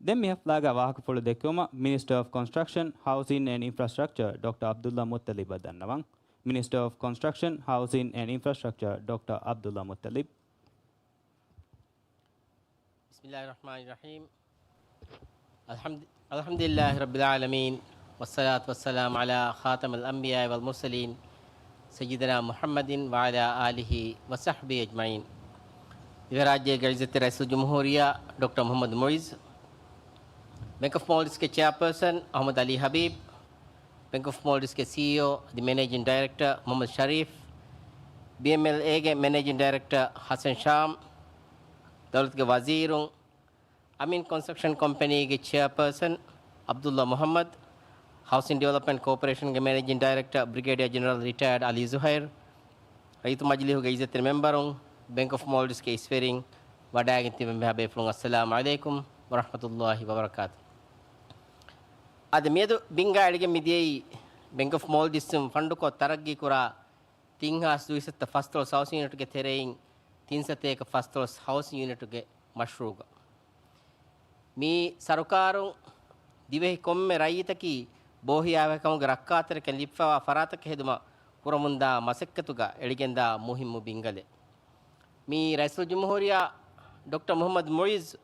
ދެން މި ހަފްލާގަ ވާހަކަފުޅު ދެއްކުމަށް މިނިސްޓަރ އޮފް ކޮންސްޓްރަކްޝަން، ހައުސިން އެންޑް އިންފްރާސްޓްރަކްޗަރ ޑޮކްޓަރ އަބްދުއްލާ މުއްތަލިބަށް ދަންނަވަން. މިނިސްޓަރ އޮފް ކޮންސްޓްރަކްޝަން، ހައުސިން އެންޑް އިންފްރާސްޓްރަކްޗަރ ޑޮކްޓަރ އަބްދުއްލާ މުއްތަލިބް. بسم الله الرحمن الرحيم. الحمد، الحمد لله رب العالمين، والصلاة والسلام على خاتم الأنبياء والمرسلين، سيدنا محمد وعلى آله وصحبه أجمعين. ދިވެހިރާއްޖޭގެ ޢިއްޒަތްތެރި ރައީސުލްޖުމްހޫރިއްޔާ ޑޮކްޓަރ މުޙައްމަދު މުޢިއްޒު، ބެންކް އޮފް މޯލްޑިވްސްގެ ޗެއާޕާސަން އަޙްމަދު ޢަލީ ޙަބީބް، ބެންކް އޮފް މޯލްޑިވްސްގެ ސީއީއޯ އަދި މެނޭޖިން ޑައިރެކްޓަރ މުޙައްމަދު ޝަރީފް، ބީއެމްއެލްއޭގެ މެނޭޖިން ޑައިރެކްޓަރ ޙަސަން ޝާމް، ދައުލަތުގެ ވަޒީރުން، އަމީން ކޮންސްޓްރަކްޝަން ކޮމްޕެނީގެ ޗެއާޕާސަން ޢަބްދުއްލާ މުޙައްމަދު، ހައުސިން ޑިވެލޮޕްމަންޓް ކޯޕަރޭޝަންގެ މެނޭޖިން ޑައިރެކްޓަރ ބްރިގޭޑިއަރ ޖެނެރަލް ރިޓަޔަރޑް ޢަލީ ޒުހައިރު، ރައްޔިތު މަޖިލީހުގެ ޢިއްޒަތްތެރި މެމްބަރުން، ބެންކް އޮފް މޯލްޑިވްސްގެ އިސްވެރިން، ވަޑައިގެން ތިބެ މިހާ ބޭފުޅުން އައްސަލާމު ޢަލައިކުމް ވަރަޙްމަތުﷲި ވަބަރަކާތު. އަދި މިއަދު ބިންގާ އެޅިގެން މިދިޔައީ ބެންކް އޮފް މޯލްޑިވްސްއިން ފަންޑުކޮށް ތަރައްގީކުރާ ތިން ހާސް ދުވިސައްތަ ފަސްދޮޅަސް ހައުސިން ޔުނިޓްގެ ތެރެއިން ތިން ސަތޭކަ ފަސްދޮޅަސް ހައުސިން ޔުނިޓުގެ މަޝްރޫޢުގަ. މި ސަރުކާރުން ދިވެހި ކޮންމެ ރައްޔިތަކީ ބޯހިޔާވަހިކަމުގެ ރައްކާތެރިކަން ލިބިފައިވާ ފަރާތަކަށް ހެދުމަށް ކުރަމުންދާ މަސައްކަތުގަ އެޅިގެންދާ މުހިއްމު ބިންގަލެއް. މި ރައީސުލްޖުމްހޫރިއްޔާ ޑޮކްޓަރ މުޙައްމަދު މުޢިއްޒު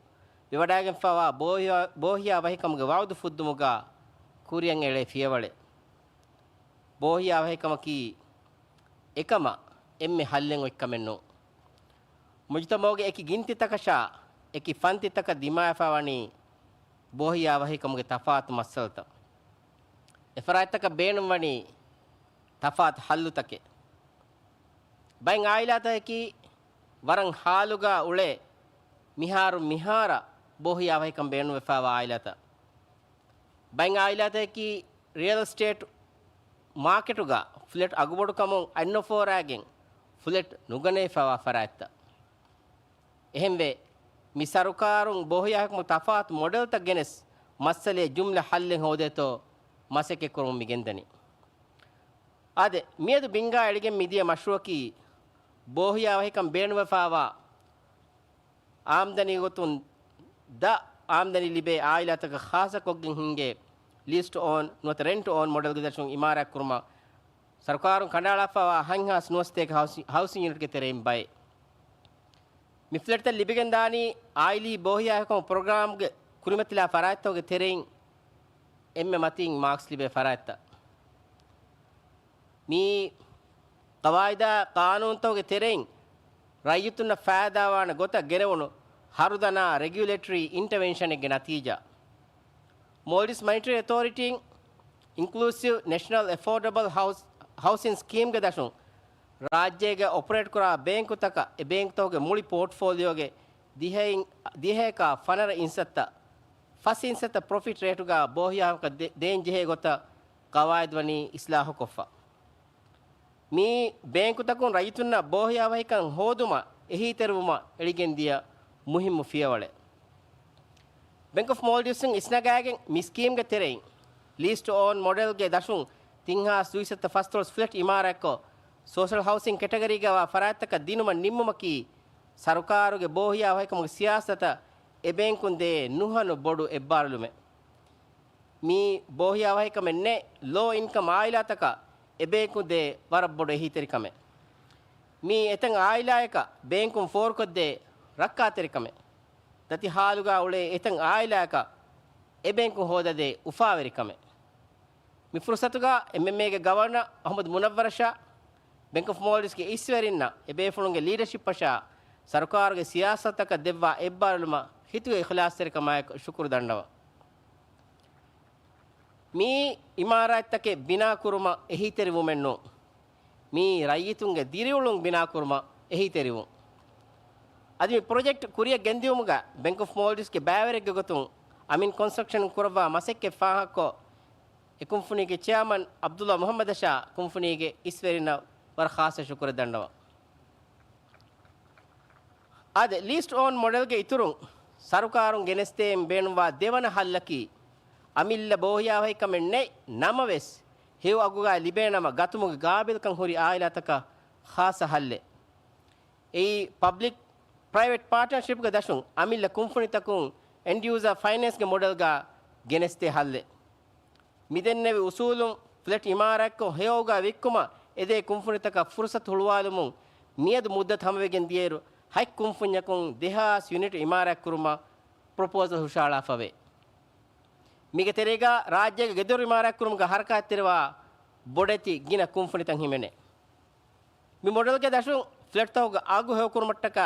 ވެވަޑައިގެންފައިވާ ބޯހިޔާ، ބޯހިޔާވަހިކަމުގެ ވަޢުދު ފުއްދުމުގަ ކުރިއަށް އެޅޭ ފިޔަވަޅެއް. ބޯހިޔާވަހިކަމަކީ އެކަމަށް އެންމެ ހައްލެއް އޮތްކަމެއް ނޫން. މުޖުތަމަޢުގެ އެކި ގިންތިތަކަށާ އެކި ފަންތިތަކަށް ދިމާވެފަ ވަނީ ބޯހިޔާވަހިކަމުގެ ތަފާތު މައްސަލަތައް. އެފަރާތްތަކަށް ބޭނުންވަނީ ތަފާތު ހައްލުތަކެއް. ބައެއް އާއިލާތަކަކީ ވަރަށް ހާލުގަ އުޅޭ މިހާރު މިހާރަށް ބޯހިޔާވަހިކަން ބޭނުންވެފައިވާ އާއިލާތައް. ބައެއް އާއިލާތަކަކީ ރިއަލް އެސްޓޭޓް މާކެޓުގަ ފްލެޓް އަގުބޮޑުކަމުން އަތްނުފޯރާގެން ފްލެޓް ނުގަނެވިފައިވާ ފަރާތްތައް. އެހެންވެ، މި ސަރުކާރުން ބޯހިޔާވަހިކަމުގެ ތަފާތު މޮޑެލްތައް ގެނެސް މައްސަލައެއް ޖުމްލަ ހައްލެއް ހޯދޭތޯ މަސައްކަތްކުރަމުން މިގެންދަނީ. އާދެ، މިއަދު ބިންގާ އެޅިގެން މިދިޔަ މަޝްރޫޢަކީ ބޯހިޔާވަހިކަން ބޭނުންވެފައިވާ އާމްދަނީ ގޮތުން ދަ އާމްދަނީ ލިބޭ އާއިލާތަކަށް ޚާއްޞަކޮށްގެން ހިންގޭ ލީސް ޓު އޯން ނުވަތަ ރެންޓް ޓު އޯން މޮޑެލްގެ ދަށުން އިމާރާތްކުރުމަށް ސަރުކާރުން ކަނޑައަޅާފައިވާ ހަތްހާސް ނުވަސަތޭކަ ހައުސި-، ހައުސިން ޔުނިޓްގެ ތެރެއިން ބައެއް. މި ފްލެޓްތައް ލިބިގެންދާނީ އާއިލީ ބޯހިޔާވަހިކަމު ޕްރޮގްރާމްގެ ކުރިމަތިލާ ފަރާތްތަކުގެ ތެރެއިން އެންމެ މަތީން މާކްސް ލިބޭ ފަރާތްތައް. މިއީ ޤަވާއިދާ ޤާނޫނުތަކުގެ ތެރެއިން ރައްޔިތުންނަށް ފައިދާވާނެ ގޮތަށް ގެނެވުނު ހަރުދަނާ ރެގިއުލޭޓަރީ އިންޓަވެންޝަނެއްގެ ނަތީޖާ. މޯލްޑިވްސް މަނިޓަރީ އެތޯރިޓީން އިންކްލޫސިވް ނެޝަނަލް އެފޯޑަބަލް ހައުސް، ހައުސިން ސްކީމްގެ ދަށުން ރާއްޖޭގަ އޮޕަރޭޓްކުރާ ބޭންކުތަކަށް އެ ބޭންކުތަކުގެ މުޅި ޕޯޓްފޯލިއޯގެ ދިހައިން، ދިހައެކާ ފަނަރަ އިންސައްތަ ފަސް އިންސައްތަ ޕްރޮފިޓް ރޭޓުގަ ބޯހިޔާވަހިކަން ދޭ-، ދޭންޖެހޭ ގޮތަށް ޤަވާއިދު ވަނީ އިސްލާހުކޮށްފަ. މިއީ ބޭންކުތަކުން ރައްޔިތުންނަށް ބޯހިޔާވަހިކަން ހޯދުމަށް އެހީތެރިވުމަށް އެޅިގެންދިޔަ މުހިއްމު ފިޔަވަޅެއް. ބެންކް އޮފް މޯލްޑިވްސްއިން އިސްނަގާގެން މި ސްކީމްގެ ތެރެއިން ލީސް ޓު އޯން މޮޑެލްގެ ދަށުން ތިން ހާސް ދުވިސައްތަ ފަސްދޮޅަސް ފްލެޓް އިމާރާތްކޮށް، ސޯޝަލް ހައުސިން ކެޓަގަރީގައިވާ ފަރާތްތަކަށް ދިނުމަށް ނިންމުމަކީ، ސަރުކާރުގެ ބޯހިޔާވަހިކަމުގެ ސިޔާސަތަށް އެ ބޭންކުން ދޭ ނުހަނު ބޮޑު އެއްބާރުލުމެއް. މި ބޯހިޔާވަހިކަމެއް ނެތް ލޯ އިންކަމް އާއިލާތަކަށް އެ ބޭންކުން ދޭ ވަރަށް ބޮޑު އެހީތެރިކަމެއް. މި އެތައް އާއިލާއަކަށް ބޭންކުން ފޯރުކޮށްދޭ ރައްކާތެރިކަމެއް. ދަތި ހާލުގަ އުޅޭ އެތައް އާއިލާއަކަށް އެ ބޭންކުން ހޯދަދޭ އުފާވެރިކަމެއް. މި ފުރުސަތުގަ އެމްއެމްއޭގެ ގަވަރނަރ އަޙްމަދު މުނައްވަރަށާ، ބެންކް އޮފް މޯލްޑިވްސްގެ އިސްވެރިންނަށް އެބޭފުޅުންގެ ލީޑަޝިޕަށާ، ސަރުކާރުގެ ސިޔާސަތަކަށް ދެއްވާ އެއްބާރުލުމަށް ހިތުގެ އިޚްލާޞްތެރިކަމާއެކު ޝުކުރު ދަންނަވަން. މިއީ އިމާރާތްތަކެއް ބިނާކުރުމަށް އެހީތެރިވުމެއް ނޫން. މިއީ ރައްޔިތުންގެ ދިރިއުޅުން ބިނާކުރުމަށް އެހީތެރިވުން. އަދި މި ޕްރޮޖެކްޓް ކުރިއަށް ގެންދިއުމުގަ ބެންކް އޮފް މޯލްޑިވްސްގެ ބައިވެރިއެއްގެ ގޮތުން އަމީން ކޮންސްޓްރަކްޝަން ކުރައްވާ މަސައްކަތް ފާހަގަކޮށް، އެ ކުންފުނީގެ ޗެއާމަން ޢަބްދުއްލާ މުޙައްމަދަށާ ކުންފުނީގެ އިސްވެރިންނަށް ވަރަށް ޚާއްޞަ ޝުކުރެއް ދަންނަވަން. އާދެ، ލީސް ޓު އޯން މޮޑެލްގެ އިތުރުން ސަރުކާރުން ގެނެސްދޭން ބޭނުންވާ ދެވަނަ ހައްލަކީ، އަމިއްލަ ބޯހިޔާވަހިކަމެއް ނެތް ނަމަވެސް، ހެޔޮ އަގުގައި ލިބޭނަމަ ގަތުމުގެ ގާބިލްކަން ހުރި އާއިލާތަކަށް ޚާއްޞަ ހައްލެއް. އެއީ، ޕަބްލިކް ޕްރައިވެޓް ޕާޓްނަރޝިޕްގެ ދަށުން އަމިއްލަ ކުންފުނިތަކުން އެންޑް ޔޫޒާ ފައިނޭންސްގެ މޮޑެލްގަ ގެނެސްދޭ ހައްލެއް. މިދެންނެވި އުސޫލުން ފްލެޓް އިމާރާތްކޮށް ހެޔޮއުގަ ވިއްކުމަށް އެދޭ ކުންފުނިތަކަށް ފުރުސަތު ހުޅުވާލުމުން މިއަދު މުއްދަތު ހަމަވެގެން ދިޔައިރު ހަތް ކުންފުންޏަކުން ދެހާސް ޔުނިޓް އިމާރާތްކުރުމަށް ޕްރޮޕޯސަލް ހުށަހަޅާފަވޭ. މީގެ ތެރޭގަ ރާއްޖޭގެ ގެދޮރު އިމާރާތްކުރުމުގެ ހަރަކާތްތެރިވާ ބޮޑެތި ގިނަ ކުންފުނިތައް ހިމެނޭ. މި މޮޑެލްގެ ދަށުން ފްލެޓްތަކުގެ އަގު ހެޔޮކުރުމަށްޓަކާ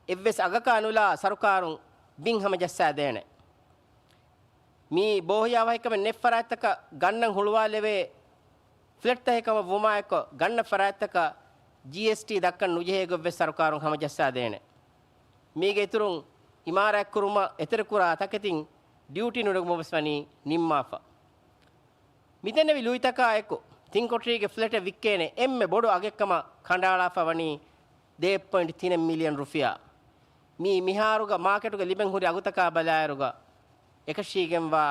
އެއްވެސް އަގަކާ ނުލާ ސަރުކާރުން ބިން ހަމަޖައްސާދޭނެ. މި ބޯހިޔާވަހިކަމެއް ނެތް ފަރާތްތަކަށް ގަންނަން ހުޅުވާލެވޭ ފްލެޓްތަކެއް ކަމަށް ވުމާއެކު، ގަންނަ ފަރާތްތަކަށް ޖީއެސްޓީ ދައްކަން ނުޖެހޭ ގޮތްވެސް ސަރުކާރުން ހަމަޖައްސާދޭނެ. މީގެ އިތުރުން އިމާރާތްކުރުމަށް އެތެރެކުރާ ތަކެތިން ޑިއުޓީ ނުނެގުމަށްވެސް ވަނީ ނިންމާފަ. މިދެންނެވި ލުއިތަކާ އެކު، ތިން ކޮޓަރީގެ ފްލެޓެއް ވިއްކޭނެ އެންމެ ބޮޑު އަގެއްކަމަށް ކަނޑައަޅާފަ ވަނީ ދެ ޕޮއިންޓް ތިނެއް މިލިއަން ރުފިޔާ. މީ މިހާރުގަ މާކެޓުގަ ލިބެން ހުރި އަގުތަކާ ބަލާއިރުގަ އެކަށީގެންވާ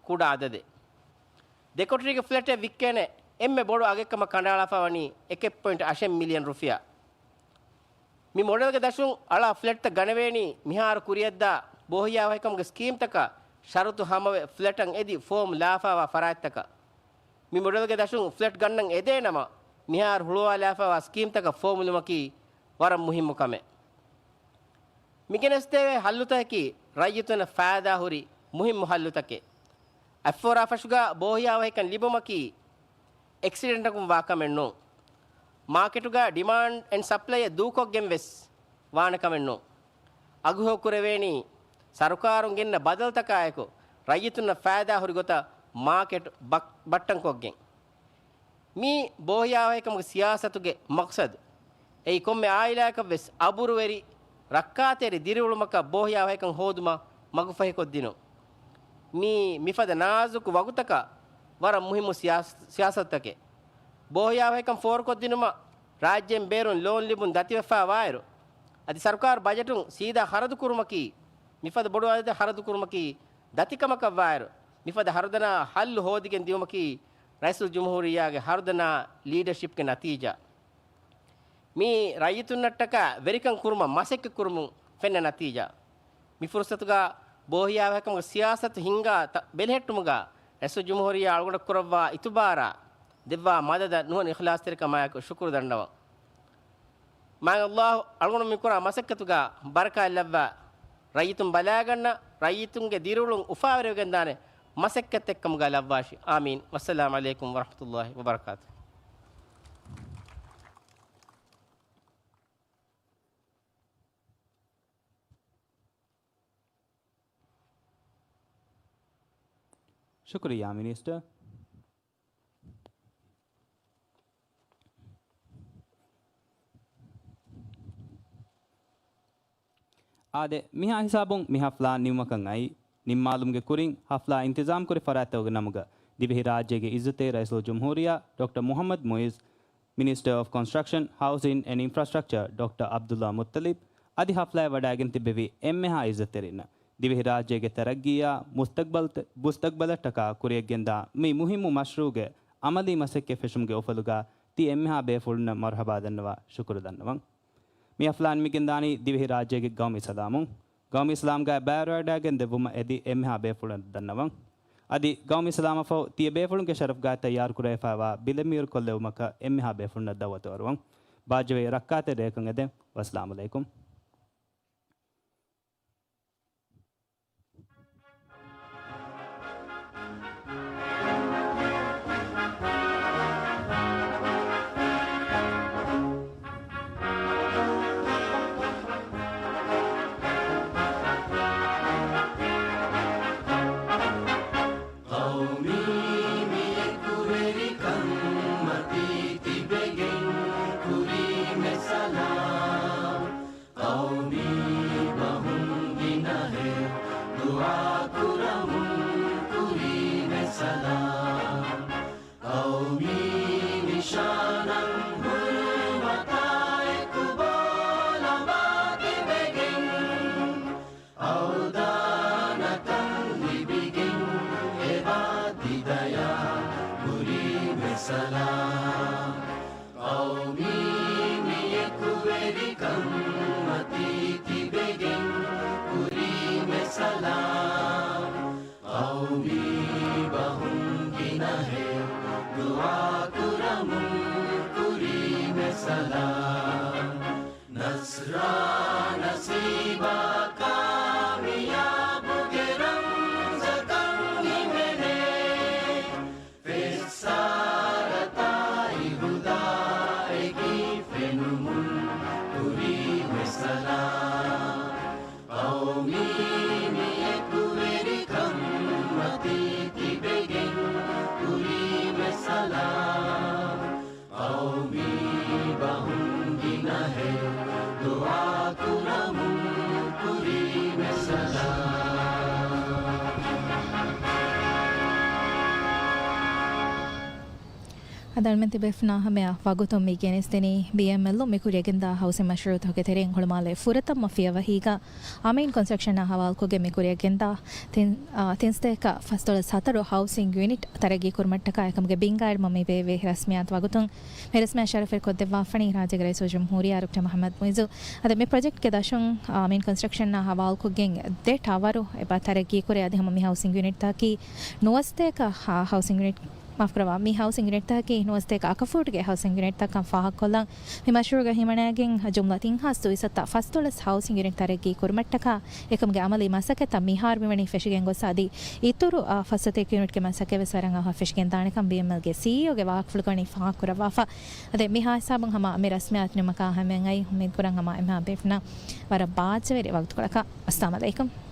ކުޑަ އަދަދެއް. ދެ ކޮޓަރީގެ ފްލެޓެއް ވިއްކޭނެ އެންމެ ބޮޑު އަގެއްކަމަށް ކަނޑައަޅާފަ ވަނީ އެކެއް ޕޮއިންޓް އަށެއް މިލިއަން ރުފިޔާ. މި މޮޑެލްގެ ދަށުން އަޅާ ފްލެޓްތައް ގަނެވޭނީ މިހާރު ކުރިއަށްދާ ބޯހިޔާވަހިކަމުގެ ސްކީމްތަކަށް ޝަރުތު ހަމަވެ ފްލެޓަށް އެދި ފޯމް ލާފާވާ ފަރާތްތަކަށް. މި މޮޑެލްގެ ދަށުން ފްލެޓް ގަންނަން އެދޭނަމަ، މިހާރު ހުޅުވާލާފާވާ ސްކީމްތަކަށް ފޯމުލުމަކީ ވަރަށް މުހިއްމު ކަމެއް. މި ގެނެސްދެވޭ ހައްލުތަކަކީ ރައްޔިތުންނަށް ފައިދާ ހުރި މުހިއްމު ހައްލުތަކެއް. އަތްފޯރާ ފަށުގަ ބޯހިޔާވަހިކަން ލިބުމަކީ އެކްސިޑެންޓަކުން ވާ ކަމެއް ނޫން. މާކެޓުގަ ޑިމާންޑް އެންޑް ސަޕްލައިއެއް ދޫކޮށްގެން ވެސް ވާނެ ކަމެއް ނޫން. އަގުހެޔޮ ކުރެވޭނީ ސަރުކާރުން ގެންނަ ބަދަލުތަކާއެކު، ރައްޔިތުންނަށް ފައިދާ ހުރި ގޮތަށް މާކެޓް ބަ-، ބައްޓަންކޮށްގެން. މީ ބޯހިޔާވަހިކަމުގެ ސިޔާސަތުގެ މަޤްޞަދު. އެއީ ކޮންމެ އާއިލާއަކަށް ވެސް އަބުރުވެރި، ރައްކާތެރި ދިރިއުޅުމަކަށް ބޯހިޔާވަހިކަން ހޯދުމަށް މަގުފަހިކޮށްދިނުން. މީ މިފަދަ ނާޒުކު ވަގުތަކަށް ވަރަށް މުހިއްމު ސިޔާސ-، ސިޔާސަތުތަކެއް. ބޯހިޔާވަހިކަން ފޯރުކޮށްދިނުމަށް ރާއްޖޭން ބޭރުން ލޯން ލިބުން ދަތިވެފަ ވާއިރު، އަދި ސަރުކާރު ބަޖެޓުން ސީދާ ޚަރަދުކުރުމަކީ، މިފަދަ ބޮޑު އަދަދެއް ޚަރަދުކުރުމަކީ ދަތިކަމަކަށްވާއިރު، މިފަދަ ހަރުދަނާ ހައްލު ހޯދިގެން ދިއުމަކީ ރައީސުލްޖުމްހޫރިއްޔާގެ ހަރުދަނާ ލީޑަޝިޕްގެ ނަތީޖާ. މީ ރައްޔިތުންނަށްޓަކާ ވެރިކަން ކުރުމަށް މަސައްކަތްކުރުމުން ފެންނަ ނަތީޖާ. މި ފުރުސަތުގަ ބޯހިޔާވަހިކަމުގެ ސިޔާސަތު ހިންގާ ބެލެހެއްޓުމުގަ ރައީސުލްޖުމްހޫރިއްޔާ އަޅުގަނޑަށް ކުރައްވާ އިތުބާރާ ދެއްވާ މަދަދަށް ނުހަނު އިޚްލާޞްތެރިކަމާއެކު ޝުކުރު ދަންނަވަން. މާތް ﷲ އަޅުގަނޑު މިކުރާ މަސައްކަތުގަ ބަރަކާތް ލައްވާ، ރައްޔިތުން ބަލާގަންނަ، ރައްޔިތުންގެ ދިރިއުޅުން އުފާވެރިވެގެންދާނެ މަސައްކަތެއްކަމުގަ ލައްވާށި. އާމީން. ވައްސަލާމް ޢަލައިކުމް ވަރަޙްމަތުﷲ ވަބަރަކާތުހު. ޝުކުރިއްޔާ މިނިސްޓަރ. އާދެ، މިހާ ހިސާބުން މި ހަފްލާ ނިމުމަކަށް އައީ. ނިންމާލުމުގެ ކުރިން ހަފްލާ އިންތިޒާމްކުރި ފަރާތްތަކުގެ ނަމުގަ ދިވެހިރާއްޖޭގެ އިއްޒަތްތެރި ރައީސުލްޖުމްހޫރިއްޔާ ޑޮކްޓަރ މުޙައްމަދު މުޢިއްޒު، މިނިސްޓަރ އޮފް ކޮންސްޓްރަކްޝަން، ހައުސިން އެންޑް އިންފްރާސްޓްރަކްޗަރ ޑޮކްޓަރ ޢަބްދުﷲ މުއްޠަލިބް އަދި ހަފްލާއަށް ވަޑައިގެން ތިއްބެވި އެންމެހާ އިއްޒަތްތެރިންނަށް ދިވެހިރާއްޖޭގެ ތަރައްގީއާ މުސްތަޤްބަލް-، މުސްތަޤްބަލަށްޓަކާ ކުރިއަށްގެންދާ މި މުހިއްމު މަޝްރޫޢުގެ ޢަމަލީ މަސައްކަތް ފެށުމުގެ އުފަލުގަ ތި އެންމެހާ ބޭފުޅުންނަށް މަރުޙަބާ ދަންނަވާ ޝުކުރު ދަންނަވަން. މި ހަފްލާ ނިމިގެންދާނީ ދިވެހިރާއްޖޭގެ ގައުމީ ސަލާމުން. ގައުމީ ސަލާމްގައި ބައިވެރިވަޑައިގެން ދެއްވުމަށް އެދި އެންމެހާ ބޭފުޅުން ދަންނަވަން. އަދި ގައުމީ ސަލާމަށްފަހު ތިޔަބޭފުޅުންގެ ޝަރަފްގައި ތައްޔާރުކުރެވިފައިވާ ބިލެއް މީރުކޮށްލެވުމަކަށް އެންމެހާ ބޭފުޅުންނަށް ދަޢުވަތު އަރުވަން. ބާއްޖަވެރި ރައްކާތެރި ރެއަކަށް އެދެން. ވައްސަލާމް ޢަލައިކުމް. ޤައުމީ މިއެކުވެރިކަންމަތީ ތިބެގެން ކުރީމެ ސަލާމް. އަދި އަޅުމެން ތިބޭފުޅުންނާ ހަމަޔަށް ވަގުތުން މި ގެނެސްދިނީ ބީއެމްއެލް މި ކުރިޔަށް ގެންދާ ހައުސިން މަޝްރޫއުތަކުގެ ތެރެއިން ހުޅުމާލޭ ފުރަތަމަ ފިޔަވަހީގަ އަމީން ކޮންސްޓްރަކްޝަނާ ހަވާލުކޮށްގެން މި ކުރިޔަށް ގެންދާ ތިން، އާ، ތިން ސަތޭކަ ފަސްދޮޅަސް ހަތަރު ހައުސިން ޔުނިޓް ތަރައްގީ ކުރުމަށްޓަކާ އެކަމުގެ ބިންގާ އެޅުމަށް މި ބޭއްވޭ ރަސްމިއްޔާތު ވަގުތުން މި ރަސްމިއްޔާ ޝަރަފުވެރި ކޮށްދެއްވާފަނީ ރާއްޖޭގެ ރައީސުލްޖުމްހޫރިއްޔާ ޑޮކްޓަރ މުޙައްމަދު މުޢިއްޒު. އަދި މި ޕްރޮޖެކްޓްގެ ދަށުން އަމީން ކޮންސްޓްރަކްޝަނާ ހަވާލުކޮށްގެން ދެ ޓަވަރު އެބަ ތަރައްގީ ކުރޭ. އަދި ހަމަ މި ހައުސިން ޔުނިޓްތަކީ ނުވަސަތޭކަ ހަ-، ހައުސިން ޔުނިޓް، މާފުކުރައްވާ، މި ހައުސިން ޔުނިޓްތަކަކީ ނުވަސަތޭކަ އަކަފޫޓްގެ ހައުސިން ޔުނިޓްތަކަށް ފާހަގަކޮށްލަން މި މަޝްރޫޢުގަ ހިމަނައިގެން ޖުމްލަ ތިން ހާސް ދުއިސައްތަ ފަސްދޮޅަސް ހައުސިން ޔުނިޓް ތަރައްގީ ކުރުމަށްޓަކާ އެކަމުގެ އަމަލީ މަސައްކަތްތައް މިހާރު މިވަނީ ފެށިގެން ގޮސް އަދި އިތުރު، އާ، ފަސް ސަތޭކަ ޔުނިޓްގެ މަސައްކަތް ވެސް ވަރަށް އަވަހަށް ފެށިގެން ދާނެކަން ބީއެމްއެލްގެ ސީއީއޯގެ ވާހަކަފުޅުގަ ވަނީ ފާހަގަކުރައްވާފަ. އަދި މިހާ ހިސާބުން ހަމަ މި ރަސްމިއްޔާތު ނިމުމަކާ ހަމައަށް އައި އުއްމީދު ކުރަން ހަމަ އެމާ ބޭފުނަށް ވަރަށް ބާއްޖަވެރި ވަގުތުކޮޅަކަށް. އައްސަލާމް އަލައިކުމް.